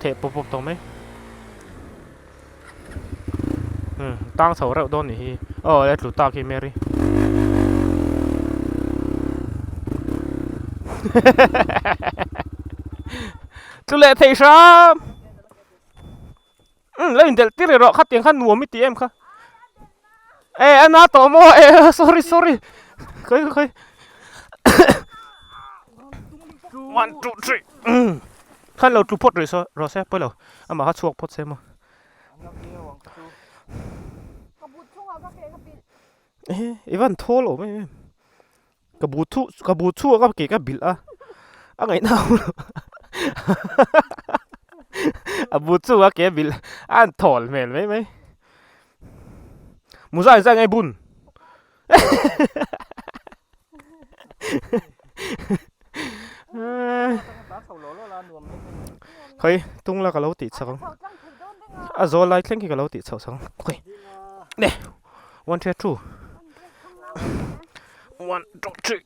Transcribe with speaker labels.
Speaker 1: Theh pawp pawp tawh mai. Umm tang chho reuh dawn nih hi. Aw a tlu tak hi Mary. Tlu leh thei hram. Umm lo indelh tir erawh khatiang kha nuam i ti em kha. E a na tawh maw e sorry sorry khawi khawi one two three umm khan lo tlu phawt rih saw rawh se pawilo amah kha chhuak phawt se maw e i van thawl awm em em ka bu thu ka bu chhuak a ke ka bilh a a ngaihna a awm lo a bu chhuak a ke a bilh a han thawl hmel mai mai muzai zai ngai bun khawi tung la ka lo tih chak ang a zawl lai thleng khi ka lo tih chhoh chak ang khawi ne one three two. One, two, three.